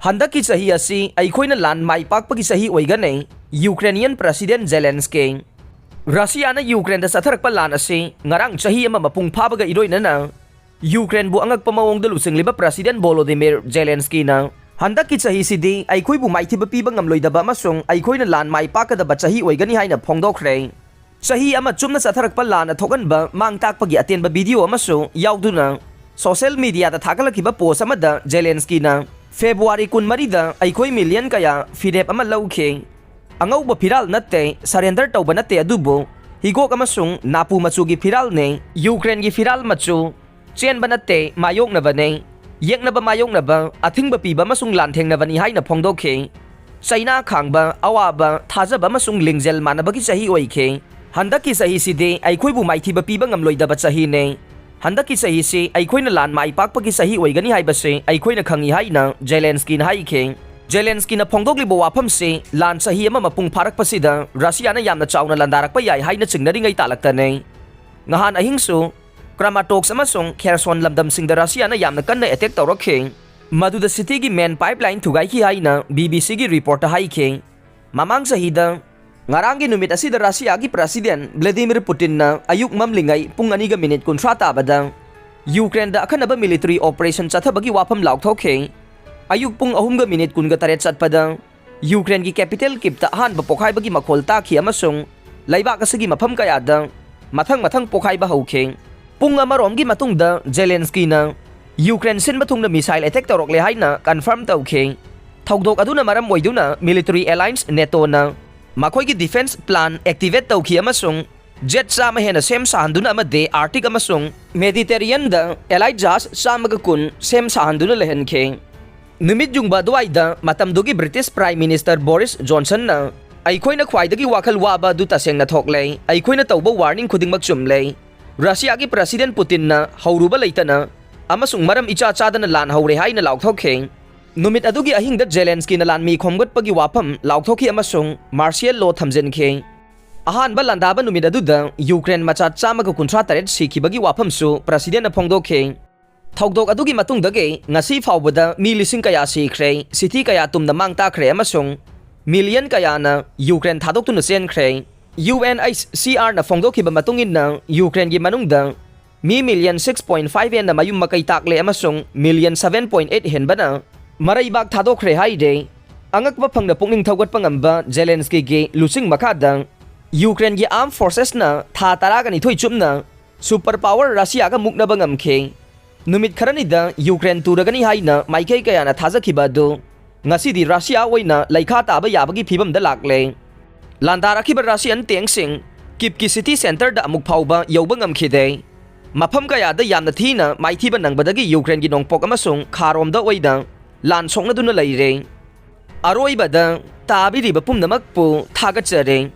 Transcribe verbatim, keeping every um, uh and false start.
ꯍꯟꯗꯛꯀꯤ ꯆꯍꯤ ꯑꯁꯤ ꯑꯩꯈꯣꯏꯅ ꯂꯥꯟ ꯃꯥꯏ ꯄꯥꯛꯄꯒꯤ ꯆꯍꯤ ꯑꯣꯏꯒꯅꯤ, ꯌꯨꯀ꯭ꯔꯦꯅꯤꯌꯟ ꯄ꯭ꯔꯁꯤꯗꯦꯟ ꯖꯦꯂꯦꯟꯁꯀꯤ꯫ ꯔꯁꯤꯌꯥꯅ ꯌꯨꯀ꯭ꯔꯦꯟꯗ ꯆꯠꯊꯔꯛꯄ ꯂꯥꯟ ꯑꯁꯤ ꯉꯔꯥꯡ ꯆꯍꯤ ꯑꯃ ꯃꯄꯨꯡ ꯐꯥꯕꯒ ꯏꯔꯣꯏꯅꯅ ꯌꯨꯀ꯭ꯔꯦꯟꯕꯨ ꯑꯉꯛꯄ ꯃꯑꯣꯡꯗ ꯂꯨꯆꯤꯡꯂꯤꯕ ꯄ꯭ꯔꯁꯤꯗꯦꯟ ꯚꯣꯂꯣꯗꯤꯃꯤꯔ ꯖꯦꯂꯦꯟꯁꯀꯤꯅ ꯍꯟꯗꯛꯀꯤ ꯆꯍꯤꯁꯤꯗꯤ ꯑꯩꯈꯣꯏꯕꯨ ꯃꯥꯏꯊꯤꯕ ꯄꯤꯕ ꯉꯝꯂꯣꯏꯗꯕ ꯑꯃꯁꯨꯡ ꯑꯩꯈꯣꯏꯅ ꯂꯥꯟ ꯃꯥꯏ ꯄꯥꯛꯀꯗꯕ ꯆꯍꯤ ꯑꯣꯏꯒꯅꯤ ꯍꯥꯏꯅ ꯐꯣꯡꯗꯣꯛꯈ꯭ꯔꯦ꯫ ꯆꯍꯤ ꯑꯃ ꯆꯨꯞꯅ ꯆꯠꯊꯔꯛꯄ ꯂꯥꯟꯅ ꯊꯣꯛꯍꯟꯕ ꯃꯥꯡ ꯇꯥꯛꯄꯒꯤ ꯑꯇꯦꯟꯕ ꯚꯤꯗꯤꯑꯣ ꯑꯃꯁꯨ ꯌꯥꯎꯗꯨꯅ ꯁꯣꯁꯤꯌꯦꯜ ꯃꯤꯗꯤꯌꯥꯗ ꯊꯥꯒꯠꯂꯛꯈꯤꯕ ꯄꯣꯁ ꯑꯃꯗ ꯖꯦꯂꯦꯟꯁꯀꯤꯅ ꯐꯦꯕ꯭ꯔꯨꯋꯥꯔꯤ ꯀꯨꯟꯃꯔꯤꯗ ꯑꯩꯈꯣꯏ ꯃꯤꯂꯤꯌꯟ ꯀꯌꯥ ꯐꯤꯔꯦꯞ ꯑꯃ ꯂꯧꯈꯤ꯫ ꯑꯉꯧꯕ ꯐꯤꯔꯥꯜ ꯅꯠꯇꯦ, ꯁꯔꯦꯟꯗꯔ ꯇꯧꯕ ꯅꯠꯇꯦ, ꯑꯗꯨꯕꯨ ꯍꯤꯒꯣꯛ ꯑꯃꯁꯨꯡ ꯅꯥꯄꯨ ꯃꯆꯨꯒꯤ ꯐꯤꯔꯥꯜꯅꯦ, ꯌꯨꯀ꯭ꯔꯦꯟꯒꯤ ꯐꯤꯔꯥꯜ ꯃꯆꯨ꯫ ꯆꯦꯟꯕ ꯅꯠꯇꯦ, ꯃꯥꯌꯣꯛꯅꯕꯅꯦ꯫ ꯌꯦꯛꯅꯕ, ꯃꯥꯌꯣꯛꯅꯕ, ꯑꯊꯤꯡꯕ ꯄꯤꯕ ꯑꯃꯁꯨꯡ ꯂꯥꯟꯊꯦꯡꯅꯕꯅꯤ ꯍꯥꯏꯅ ꯐꯣꯡꯗꯣꯛꯈꯤ꯫ ꯆꯩꯅꯥ ꯈꯥꯡꯕ, ꯑꯋꯥꯕ, ꯊꯥꯖꯕ ꯑꯃꯁꯨꯡ ꯂꯤꯡꯖꯦꯜ ꯃꯥꯟꯅꯕꯒꯤ ꯆꯍꯤ ꯑꯣꯏꯈꯤ꯫ ꯍꯟꯗꯛꯀꯤ ꯆꯍꯤꯁꯤꯗꯤ ꯑꯩꯈꯣꯏꯕꯨ ꯃꯥꯏꯊꯤꯕ ꯄꯤꯕ ꯉꯝꯂꯣꯏꯗꯕ ꯆꯍꯤꯅꯦ꯫ ꯍꯟꯗꯛꯀꯤ ꯆꯍꯤꯁꯤ ꯑꯩꯈꯣꯏꯅ ꯂꯥꯟ ꯃꯥꯏ ꯄꯥꯛꯄꯒꯤ ꯆꯍꯤ ꯑꯣꯏꯒꯅꯤ ꯍꯥꯏꯕꯁꯤ ꯑꯩꯈꯣꯏꯅ ꯈꯪꯏ ꯍꯥꯏꯅ ꯖꯦꯂꯦꯟꯁꯀꯤꯅ ꯍꯥꯏꯈꯤ꯫ ꯖꯦꯂꯦꯟꯁꯀꯤꯅ ꯐꯣꯡꯗꯣꯛꯂꯤꯕ ꯋꯥꯐꯝꯁꯤ ꯂꯥꯟ ꯆꯍꯤ ꯑꯃ ꯃꯄꯨꯡ ꯐꯥꯔꯛꯄꯁꯤꯗ ꯔꯁꯤꯌꯥꯅ ꯌꯥꯝꯅ ꯆꯥꯎꯅ ꯂꯥꯟꯗꯥꯔꯛꯄ ꯌꯥꯏ ꯍꯥꯏꯅ ꯆꯤꯡꯅꯔꯤꯉꯩ ꯇꯥꯂꯛꯇꯅꯦ꯫ ꯉꯍꯥꯟ ꯑꯍꯤꯡꯁꯨ ꯀ꯭ꯔꯥꯃꯥꯇꯣꯛꯁ ꯑꯃꯁꯨꯡ ꯈꯦꯔꯁꯣꯟ ꯂꯝꯗꯝꯁꯤꯡꯗ ꯔꯁꯤꯌꯥꯅ ꯌꯥꯝꯅ ꯀꯟꯅ ꯑꯦꯇꯦꯛ ꯇꯧꯔꯛꯈꯤ꯫ ꯃꯗꯨꯗ ꯁꯤꯇꯤꯒꯤ ꯃꯦꯟ ꯄꯥꯏꯞꯂꯥꯏꯟ ꯊꯨꯒꯥꯏꯈꯤ ꯍꯥꯏꯅ ꯕꯤ ꯕꯤ ꯁꯤꯒꯤ ꯔꯤꯄꯣꯔꯠꯇ ꯍꯥꯏꯈꯤ꯫ ꯃꯃꯥꯡ ꯆꯍꯤꯗ ꯉꯔꯥꯡꯒꯤ ꯅꯨꯃꯤꯠ ꯑꯁꯤꯗ ꯔꯁꯤꯌꯥꯒꯤ ꯄ꯭ꯔꯁꯤꯗꯦꯟ ꯚ꯭ꯂꯥꯗꯤꯃꯤꯔ ꯄꯨꯇꯤꯟꯅ ꯑꯌꯨꯛ ꯃꯝꯂꯤꯉꯩ ꯄꯨꯡ ꯑꯅꯤꯒ ꯃꯤꯅꯤꯠ ꯀꯨꯟꯊ꯭ꯔꯥ ꯇꯥꯕꯗ ꯌꯨꯀ꯭ꯔꯦꯟꯗ ꯑꯈꯟꯅꯕ ꯃꯤꯂꯤꯇꯔꯤ ꯑꯣꯄꯔꯦꯁꯟ ꯆꯠꯊꯕꯒꯤ ꯋꯥꯐꯝ ꯂꯥꯎꯊꯣꯛꯈꯤ꯫ ꯑꯌꯨꯛ ꯄꯨꯡ ꯑꯍꯨꯝꯒ ꯃꯤꯅꯤꯠ ꯀꯨꯟꯒ ꯇꯔꯦꯠ ꯆꯠꯄꯗ ꯌꯨꯀ꯭ꯔꯦꯟꯒꯤ ꯀꯦꯄꯤꯇꯦꯜ ꯀꯤꯞꯇ ꯑꯍꯥꯟꯕ ꯄꯣꯈꯥꯏꯕꯒꯤ ꯃꯈꯣꯜ ꯇꯥꯈꯤ ꯑꯃꯁꯨꯡ ꯂꯩꯕꯥꯛ ꯑꯁꯤꯒꯤ ꯃꯐꯝ ꯀꯌꯥꯗ ꯃꯊꯪ ꯃꯊꯪ ꯄꯣꯈꯥꯏꯕ ꯍꯧꯈꯤ꯫ ꯄꯨꯡ ꯑꯃꯔꯣꯝꯒꯤ ꯃꯇꯨꯡꯗ ꯖꯦꯂꯦꯟꯁꯀꯤꯅ ꯌꯨꯀ꯭ꯔꯦꯟ ꯁꯤꯟꯕ ꯊꯨꯡꯅ ꯃꯤꯁꯥꯏꯜ ꯑꯦꯇꯦꯛ ꯇꯧꯔꯛꯂꯦ ꯍꯥꯏꯅ ꯀꯟꯐꯥꯔꯝ ꯇꯧꯈꯤ꯫ ꯊꯧꯗꯣꯛ ꯑꯗꯨꯅ ꯃꯔꯝ ꯑꯣꯏꯗꯨꯅ ꯃꯤꯂꯤꯇꯔꯤ ꯑꯦꯂꯥꯏꯟꯁ ꯅꯦꯇꯣꯅ ꯃꯈꯣꯏꯒꯤ ꯗꯤꯐꯦꯟꯁ ꯄ꯭ꯂꯥꯟ ꯑꯦꯛꯇꯤꯚꯦꯠ ꯇꯧꯈꯤ ꯑꯃꯁꯨꯡ ꯖꯦꯠ ꯆꯥꯝꯃ ꯍꯦꯟꯅ ꯁꯦꯝ ꯁꯥꯍꯟꯗꯨꯅ ꯑꯃꯗꯤ ꯑꯥꯔꯇꯤꯛ ꯑꯃꯁꯨꯡ ꯃꯦꯗꯤꯇꯦꯔꯤꯌꯟꯗ ꯑꯦꯂꯥꯏꯠ ꯖꯍꯥꯖ ꯆꯥꯝꯃꯒ ꯀꯨꯟ ꯁꯦꯝ ꯁꯥꯍꯟꯗꯨꯅ ꯂꯩꯍꯟꯈꯤ꯫ ꯅꯨꯃꯤꯠ ꯌꯨꯡꯕ ꯑꯗꯨꯋꯥꯏꯗ ꯃꯇꯝꯗꯨꯒꯤ ꯕ꯭ꯔꯤꯇꯤꯁ ꯄ꯭ꯔꯥꯏꯝ ꯃꯤꯅꯤꯁꯇꯔ ꯕꯣꯔꯤꯁ ꯖꯣꯟꯁꯟꯅ, "ꯑꯩꯈꯣꯏꯅ ꯈ꯭ꯋꯥꯏꯗꯒꯤ ꯋꯥꯈꯜ ꯋꯥꯕ ꯑꯗꯨ ꯇꯁꯦꯡꯅ ꯊꯣꯛꯂꯦ꯫ ꯑꯩꯈꯣꯏꯅ ꯇꯧꯕ ꯋꯥꯔꯅꯤꯡ ꯈꯨꯗꯤꯡꯃꯛ ꯆꯨꯝꯂꯦ꯫ ꯔꯁꯤꯌꯥꯒꯤ ꯄ꯭ꯔꯁꯤꯗꯦꯟ ꯄꯨꯇꯤꯟꯅ ꯍꯧꯔꯨꯕ ꯂꯩꯇꯅ ꯑꯃꯁꯨꯡ ꯃꯔꯝ ꯏꯆꯥ ꯆꯥꯗꯅ ꯂꯥꯟ ꯍꯧꯔꯦ" ꯍꯥꯏꯅ ꯂꯥꯎꯊꯣꯛꯈꯤ꯫ ꯅꯨꯃꯤꯠ ꯑꯗꯨꯒꯤ ꯑꯍꯤꯡꯗ ꯖꯦꯂꯦꯟꯁꯀꯤꯅ ꯂꯥꯟꯃꯤ ꯈꯣꯝꯒꯠꯄꯒꯤ ꯋꯥꯐꯝ ꯂꯥꯎꯊꯣꯛꯈꯤ ꯑꯃꯁꯨꯡ ꯃꯥꯔꯁꯤꯌꯦꯜ ꯂꯣ ꯊꯝꯖꯤꯟꯈꯤ꯫ ꯑꯍꯥꯟꯕ ꯂꯥꯟꯗꯥꯕ ꯅꯨꯃꯤꯠ ꯑꯗꯨꯗ ꯌꯨꯀ꯭ꯔꯦꯟ ꯃꯆꯥ ꯆꯥꯝꯃꯒ ꯀꯨꯟꯊ꯭ꯔꯥ ꯇꯔꯦꯠ ꯁꯤꯈꯤꯕꯒꯤ ꯋꯥꯐꯝꯁꯨ ꯄ꯭ꯔꯁꯤꯗꯦꯟꯅ ꯐꯣꯡꯗꯣꯛꯈꯤ꯫ ꯊꯧꯗꯣꯛ ꯑꯗꯨꯒꯤ ꯃꯇꯨꯡꯗꯒꯤ ꯉꯁꯤ ꯐꯥꯎꯕꯗ ꯃꯤ ꯂꯤꯁꯤꯡ ꯀꯌꯥ ꯁꯤꯈ꯭ꯔꯦ, ꯁꯤꯇꯤ ꯀꯌꯥ ꯇꯨꯝꯅ ꯃꯥꯡ ꯇꯥꯛꯈ꯭ꯔꯦ ꯑꯃꯁꯨꯡ ꯃꯤꯂꯤꯌꯟ ꯀꯌꯥꯅ ꯌꯨꯀ꯭ꯔꯦꯟ ꯊꯥꯗꯣꯛꯇꯨꯅ ꯆꯦꯟꯈ꯭ꯔꯦ꯫ ꯌꯨ ꯑꯦꯟ ꯑꯩꯆ ꯁꯤ ꯑꯥꯔꯅ ꯐꯣꯡꯗꯣꯛꯈꯤꯕ ꯃꯇꯨꯡ ꯏꯟꯅ, ꯌꯨꯀ꯭ꯔꯦꯟꯒꯤ ꯃꯅꯨꯡꯗ ꯃꯤ ꯃꯤꯂꯤꯌꯟ ꯁꯤꯛꯁ ꯄꯣꯏꯟ ꯐꯥꯏꯚ ꯍꯦꯟꯅ ꯃꯌꯨꯝ ꯃꯀꯩ ꯇꯥꯛꯂꯦ ꯑꯃꯁꯨꯡ ꯃꯤꯂꯤꯌꯟ ꯁꯚꯦꯟ ꯄꯣꯏꯟ ꯑꯩꯠ ꯍꯦꯟꯕꯅ ꯃꯔꯩꯕꯥꯛ ꯊꯥꯗꯣꯛꯈ꯭ꯔꯦ ꯍꯥꯏꯔꯦ꯫ ꯑꯉꯛꯄ ꯐꯪꯅ ꯄꯨꯛꯅꯤꯡ ꯊꯧꯒꯠꯄ ꯉꯝꯕ ꯖꯦꯂꯦꯟꯁꯀꯤꯒꯤ ꯂꯨꯆꯤꯡ ꯃꯈꯥꯗ ꯌꯨꯀ꯭ꯔꯦꯟꯒꯤ ꯑꯥꯔꯝ ꯐꯣꯔꯁꯦꯁꯅ ꯊꯥ ꯇꯔꯥꯒ ꯅꯤꯊꯣꯏ ꯆꯨꯞꯅ ꯁꯨꯄꯔ ꯄꯥꯋꯔ ꯔꯁꯤꯌꯥꯒ ꯃꯨꯛꯅꯕ ꯉꯝꯈꯤ꯫ ꯅꯨꯃꯤꯠ ꯈꯔꯅꯤꯗ ꯌꯨꯀ꯭ꯔꯦꯟ ꯇꯨꯔꯒꯅꯤ ꯍꯥꯏꯅ ꯃꯥꯏꯀꯩ ꯀꯌꯥꯅ ꯊꯥꯖꯈꯤꯕ ꯑꯗꯨ ꯉꯁꯤꯗꯤ ꯔꯁꯤꯌꯥ ꯑꯣꯏꯅ ꯂꯩꯈꯥ ꯇꯥꯕ ꯌꯥꯕꯒꯤ ꯐꯤꯕꯝꯗ ꯂꯥꯛꯂꯦ꯫ ꯂꯥꯟꯗꯥꯔꯛꯈꯤꯕ ꯔꯁꯤꯌꯥꯟ ꯇꯦꯡꯁꯤꯡ ꯀꯤꯞꯀꯤ ꯁꯤꯇꯤ ꯁꯦꯟꯇꯔꯗ ꯑꯃꯨꯛ ꯐꯥꯎꯕ ꯌꯧꯕ ꯉꯝꯈꯤꯗꯦ꯫ ꯃꯐꯝ ꯀꯌꯥꯗ ꯌꯥꯝꯅ ꯊꯤꯅ ꯃꯥꯏꯊꯤꯕ ꯅꯪꯕꯗꯒꯤ ꯌꯨꯀ꯭ꯔꯦꯟꯒꯤ ꯅꯣꯡꯄꯣꯛ ꯑꯃꯁꯨꯡ ꯈꯥꯔꯣꯝꯗ ꯑꯣꯏꯅ ꯂꯥꯟ ꯁꯣꯛꯅꯗꯨꯅ ꯂꯩꯔꯦ꯫ ꯑꯔꯣꯏꯕꯗ ꯇꯥꯕꯤꯔꯤꯕ ꯄꯨꯝꯅꯃꯛꯄꯨ ꯊꯥꯒꯠꯆꯔꯤ꯫